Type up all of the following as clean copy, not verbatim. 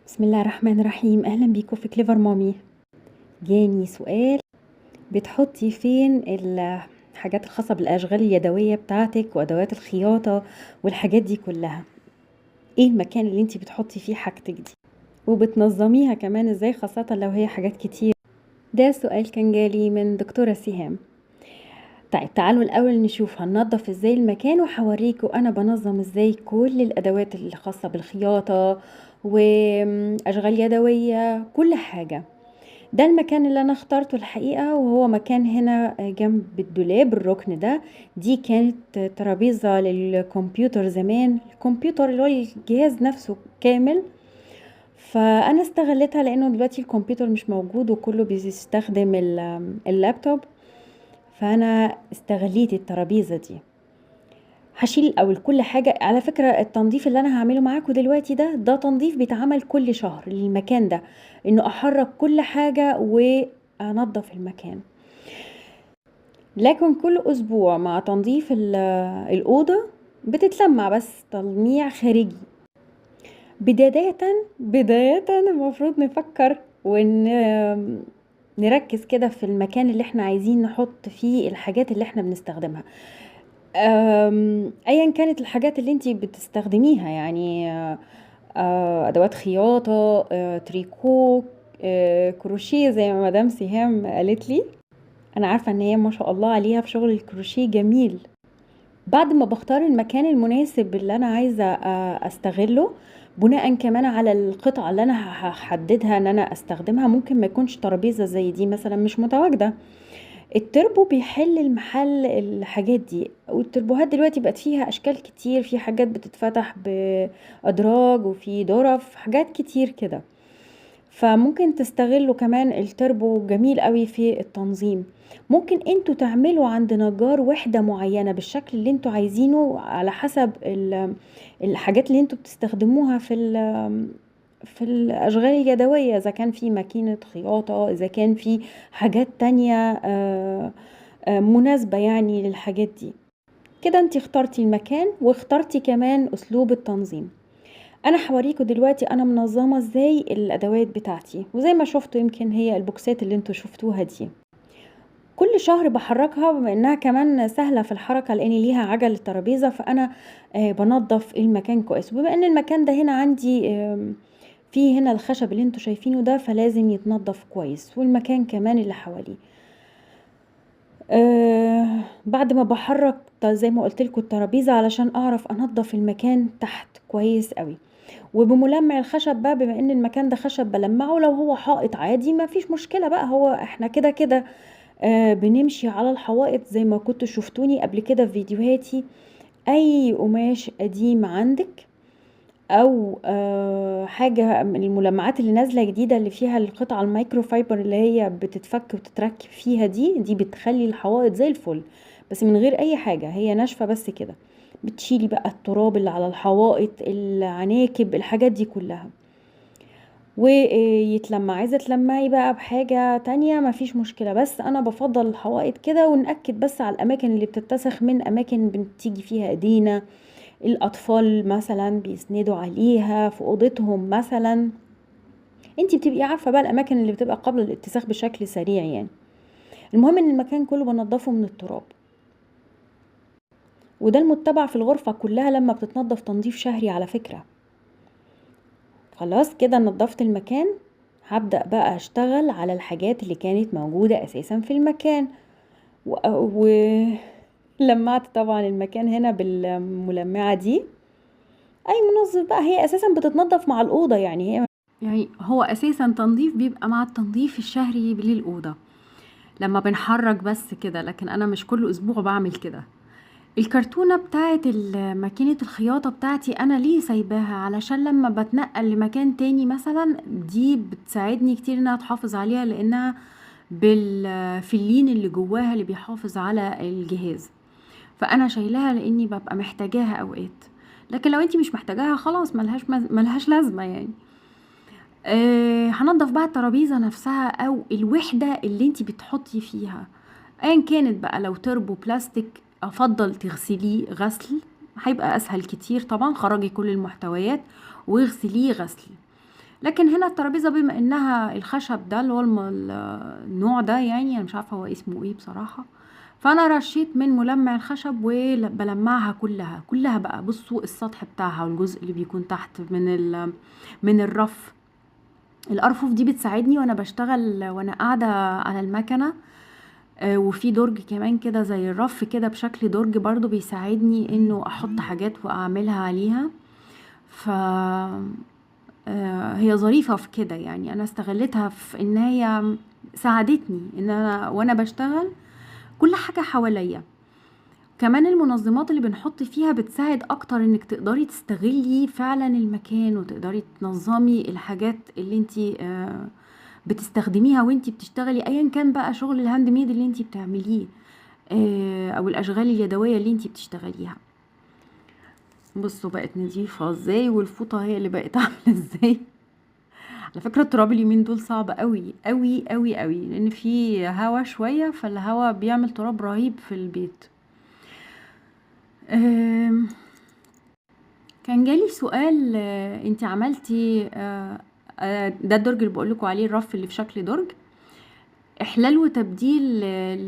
بسم الله الرحمن الرحيم. اهلا بيكم في Clever Mommy. جاني سؤال: بتحطي فين الحاجات الخاصة بالاشغال اليدوية بتاعتك وادوات الخياطة والحاجات دي كلها؟ ايه المكان اللي انتي بتحطي فيه حاجتك دي وبتنظميها كمان ازاي، خاصة لو هي حاجات كتير؟ ده سؤال كان جالي من دكتورة سهام. طيب تعالوا الاول نشوف هننظف ازاي المكان، وهوريكم انا بنظم ازاي كل الادوات الخاصة بالخياطة واشغال يدوية كل حاجة. ده المكان اللي انا اخترته الحقيقة، وهو مكان هنا جنب الدولاب الركن ده. دي كانت ترابيزة للكمبيوتر زمان، الكمبيوتر اللي هو الجهاز نفسه كامل، فانا استغلتها لانه دلوقتي الكمبيوتر مش موجود وكله بيستخدم اللابتوب، فانا استغليت الترابيزة دي. هشيل الاول كل حاجة. على فكرة التنظيف اللي انا هعمله معاكم دلوقتي ده تنظيف بيتعمل كل شهر للمكان ده، انه احرك كل حاجة وانظف المكان. لكن كل اسبوع مع تنظيف الاوضة بتتلمع بس تلميع خارجي. بداية المفروض نفكر نركز كده في المكان اللي احنا عايزين نحط فيه الحاجات اللي احنا بنستخدمها، ايا كانت الحاجات اللي انتي بتستخدميها، ادوات خياطة، تريكو، كروشيه زي ما مدام سهام قالت لي. انا عارفة ان هي ما شاء الله عليها في شغل الكروشيه جميل. بعد ما بختار المكان المناسب اللي انا عايزة استغله بناء كمان على القطعة اللي انا هحددها ان انا استخدمها، ممكن ما يكونش ترابيزة زي دي مثلا مش متواجدة. التربو بيحل المحل الحاجات دي، والتربوهات دلوقتي بقت فيها اشكال كتير، في حاجات بتتفتح بادراج وفي درف، حاجات كتير كده، فممكن تستغلوا كمان التربو جميل قوي في التنظيم. ممكن انتوا تعملوا عند نجار وحدة معينة بالشكل اللي انتوا عايزينه على حسب الحاجات اللي انتوا بتستخدموها في الاشغال اليدوية، اذا كان في ماكينة خياطة، اذا كان في حاجات تانية، مناسبة للحاجات دي. كده انتي اخترتي المكان واخترتي كمان اسلوب التنظيم. انا هوريكم دلوقتي انا منظمة ازاي الادوات بتاعتي، وزي ما شفتوا يمكن هي البوكسات اللي انتوا شفتوها دي كل شهر بحركها، بما انها كمان سهلة في الحركة لان ليها عجل الترابيزة، فانا بنظف المكان كويس. وبما ان المكان ده هنا عندي، في هنا الخشب اللي انتوا شايفينه ده، فلازم يتنظف كويس، والمكان كمان اللي حواليه. بعد ما بحرك زي ما قلت لكم الترابيزة علشان اعرف انظف المكان تحت كويس قوي. وبملمع الخشب بقى، بما ان المكان ده خشب بلمعه، لو هو حائط عادي ما فيش مشكلة بقى، هو احنا كده كده، بنمشي على الحوائط زي ما كنتوا شفتوني قبل كده في فيديوهاتي. اي قماش قديم عندك او، حاجة من الملمعات اللي نازلة جديدة اللي فيها القطعة المايكرو فايبر اللي هي بتتفك وتتركب فيها، دي بتخلي الحوائط زي الفل، بس من غير اي حاجة، هي ناشفة بس كده. بتشيلي بقى التراب اللي على الحوائط، العناكب، الحاجات دي كلها، ويتلمع. عايزة تلمعي بقى بحاجة تانية مفيش مشكلة، بس انا بفضل الحوائط كده. ونأكد بس على الاماكن اللي بتتسخ من اماكن بتيجي فيها ايدينا، الاطفال مثلا بيسندوا عليها في اوضتهم مثلا، انتي بتبقي عارفة بقى الاماكن اللي بتبقى قابلة للاتساخ بشكل سريع. المهم ان المكان كله بنضفه من التراب، وده المتبع في الغرفة كلها لما بتتنضف تنظيف شهري على فكرة. خلاص كده نظفت المكان، هبدأ بقى اشتغل على الحاجات اللي كانت موجودة اساسا في المكان. لمعت طبعا المكان هنا بالملمعة دي، اي منظف بقى، هي اساسا بتتنظف مع الأوضة، هو اساسا تنظيف بيبقى مع التنظيف الشهري للأوضة لما بنحرك بس كده، لكن انا مش كل اسبوع بعمل كده. الكرتونة بتاعت ماكينة الخياطة بتاعتي انا ليه سايباها؟ علشان لما بتنقل لمكان تاني مثلا دي بتساعدني كتير انها تحافظ عليها، لانها بالفلين اللي جواها اللي بيحافظ على الجهاز، فانا شايلاها لاني ببقى محتاجاها اوقات. لكن لو انتي مش محتاجاها خلاص ملهاش لازمة. هنضف بقى الترابيزة نفسها او الوحدة اللي انتي بتحطي فيها ايا كانت بقى، لو تربو بلاستيك افضل تغسليه غسل، هيبقى اسهل كتير طبعا. خرجي كل المحتويات واغسليه غسل. لكن هنا الترابيزة بما انها الخشب ده اللي هو النوع ده، يعني انا مش عارفه هو اسمه ايه بصراحة، فانا رشيت من ملمع الخشب وبلمعها كلها كلها بقى. بصوا السطح بتاعها والجزء اللي بيكون تحت من الرف. الارفف دي بتساعدني وانا بشتغل وانا قاعدة على المكنه، وفي درج كمان كده زي الرف كده بشكل درج برضو بيساعدني انه احط حاجات واعملها عليها. ف هي ظريفة في كده يعني، انا استغلتها في ان هي ساعدتني ان انا وانا بشتغل كل حاجة حواليا. كمان المنظمات اللي بنحط فيها بتساعد اكتر انك تقدري تستغلي فعلا المكان وتقدري تنظمي الحاجات اللي انتي بتستخدميها وانتي بتشتغلي، ايا كان بقى شغل ال handmade اللي انتي بتعمليه، او الاشغال اليدوية اللي انتي بتشتغليها. بصوا بقت نظيفة ازاي، والفوطه هي اللي بقت عامله ازاي. على فكرة التراب اليومين دول صعب قوي قوي قوي قوي، لان في هوا شوية، فالهوا بيعمل تراب رهيب في البيت. كان جالي سؤال، انتي عملتي، ده الدرج اللي بقولكوا عليه، الرف اللي في شكل درج، احلال وتبديل،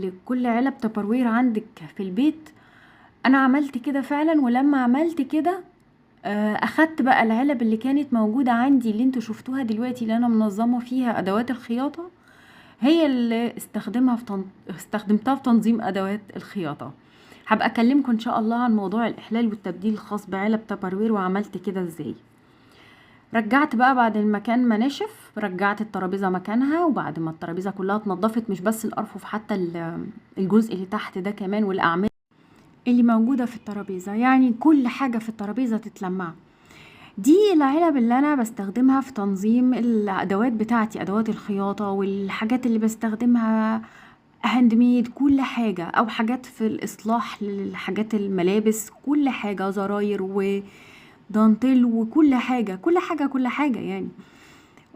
لكل علب تبروير عندك في البيت. انا عملت كده فعلا، ولما عملت كده، اخدت بقى العلب اللي كانت موجودة عندي اللي انتوا شفتوها دلوقتي اللي انا منظمة فيها ادوات الخياطة، هي اللي استخدمتها في تنظيم ادوات الخياطة. هبقى اكلمكم ان شاء الله عن موضوع الاحلال والتبديل الخاص بعلب تبروير وعملت كده ازاي. رجعت بقى بعد المكان ما نشف، رجعت الترابيزة مكانها، وبعد ما الترابيزة كلها اتنضفت، مش بس الارفف، حتى الجزء اللي تحت ده كمان، والاعمده اللي موجودة في الترابيزة، يعني كل حاجة في الترابيزة تتلمع. دي العلب اللي انا بستخدمها في تنظيم الادوات بتاعتي، ادوات الخياطة والحاجات اللي بستخدمها handmade، كل حاجة، او حاجات في الاصلاح للحاجات الملابس، كل حاجة، زراير ودانتيل وكل حاجة، كل حاجة، كل حاجة يعني،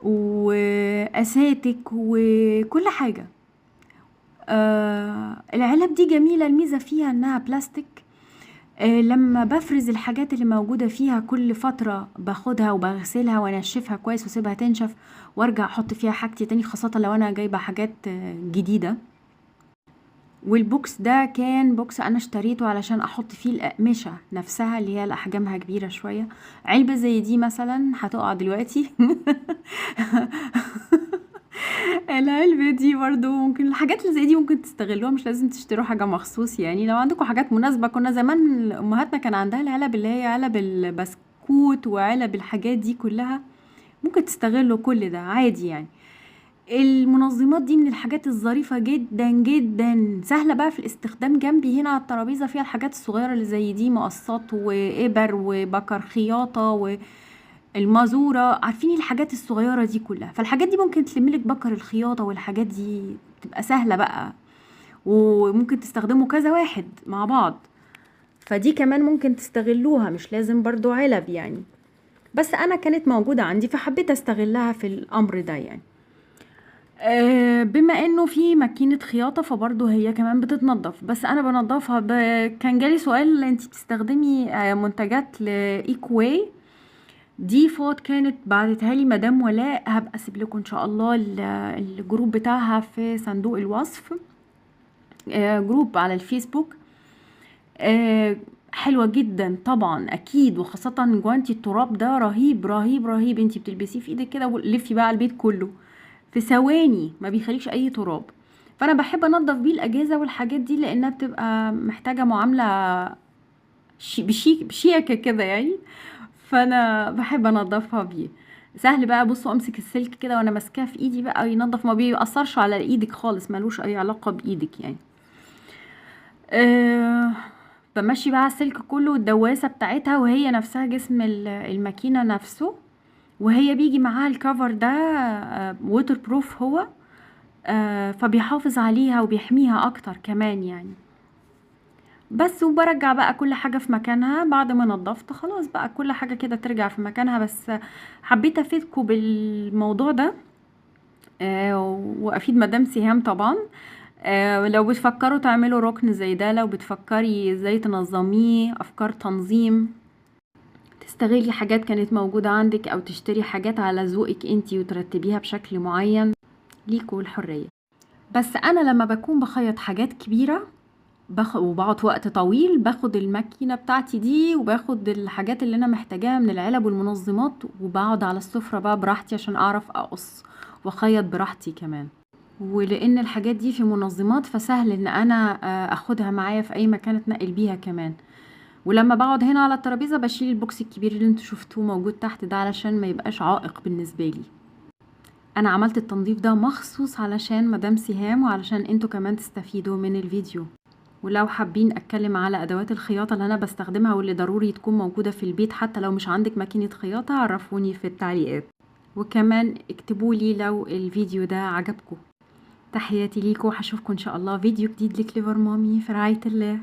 واساتك وكل حاجة. العلب دي جميلة، الميزة فيها انها بلاستيك. لما بفرز الحاجات اللي موجودة فيها كل فترة باخدها وبغسلها وانشفها كويس واسيبها تنشف، وارجع احط فيها حاجتي تاني، خاصة لو انا جايبة حاجات جديدة. وال box ده كان box انا اشتريته علشان احط فيه الاقمشة نفسها اللي هي احجامها كبيرة شوية. علبة زي دي مثلا هتقع دلوقتي. العلبة دي برضو ممكن، الحاجات اللي زي دي ممكن تستغلوها، مش لازم تشتروا حاجة مخصوص يعني، لو عندكم حاجات مناسبة. كنا زمان امهاتنا كان عندها العلب اللي هي علب البسكوت وعلب الحاجات دي كلها، ممكن تستغلوا كل ده عادي يعني. المنظمات دي من الحاجات الظريفة جدا جدا، سهلة بقى في الاستخدام. جنبي هنا على الترابيزة فيها الحاجات الصغيرة اللي زي دي، مقصات وإبر وبكر خياطة والمازورة، عارفين الحاجات الصغيرة دي كلها. فالحاجات دي ممكن تلملك بكر الخياطة والحاجات دي تبقى سهلة بقى، وممكن تستخدموا كذا واحد مع بعض، فدي كمان ممكن تستغلوها، مش لازم برضو علب يعني، بس أنا كانت موجودة عندي فحبيت استغلها في الأمر ده يعني. بما انه في ماكينة خياطة فبرضه هي كمان بتتنضف، بس انا بنضفها كان جالي سؤال انتي بتستخدمي منتجات لايكواي دي، فوت كانت بعتتها لي مدام ولاء، هبقى اسيب لكم ان شاء الله ال group بتاعها في صندوق الوصف، group على الفيسبوك. حلوة جدا طبعا اكيد، وخاصة جوانتي التراب ده رهيب رهيب رهيب، انتي بتلبسيه في ايدك كده ولفي بقى على البيت كله في ثواني، ما بيخليش اي تراب. فانا بحب انضف بيه الاجهزة والحاجات دي لانها بتبقى محتاجه معاملة بشياكه كده يعني، فانا بحب انضفها بيه. سهل بقى، بصوا امسك السلك كده وانا ماسكاه في ايدي بقى ينضف، ما بيأثرش على ايدك خالص، ملوش اي علاقة بايدك يعني. بمشي بقى السلك كله والدواسه بتاعتها، وهي نفسها جسم الماكينة نفسه، وهي بيجي معاها ال cover ده، waterproof هو، فبيحافظ عليها وبيحميها اكتر كمان يعني. بس وبرجع بقى كل حاجة في مكانها بعد ما نظفت، خلاص بقى كل حاجة كده ترجع في مكانها. بس حبيت افيدكم بالموضوع ده، وافيد مدام سهام طبعا. لو بتفكروا تعملوا ركن زي ده، لو بتفكري ازاي تنظميه، افكار تنظيم، تسلموا. تستغلي حاجات كانت موجودة عندك او تشتري حاجات على ذوقك انتي وترتبيها بشكل معين، ليكوا الحرية. بس انا لما بكون بخيط حاجات كبيرة وبقعد وقت طويل، باخد الماكينة بتاعتي دي وباخد الحاجات اللي انا محتاجاها من العلب والمنظمات، وبقعد على السفرة بقى براحتي عشان اعرف اقص واخيط براحتي كمان. ولان الحاجات دي في منظمات فسهل ان انا اخدها معايا في اي مكان اتنقل بيها كمان. ولما بقعد هنا على الترابيزة بشيل ال box الكبير اللي انتوا شفتوه موجود تحت ده علشان ما يبقاش عائق بالنسبة لي. انا عملت التنظيف ده مخصوص علشان مدام سهام وعلشان انتوا كمان تستفيدوا من الفيديو. ولو حابين اتكلم على ادوات الخياطة اللي انا بستخدمها واللي ضروري تكون موجودة في البيت حتى لو مش عندك ماكينة خياطة، عرفوني في التعليقات، وكمان اكتبوا لي لو الفيديو ده عجبكم. تحياتي ليكم، وهشوفكم ان شاء الله فيديو جديد لكليفر مامي. في رعاية الله.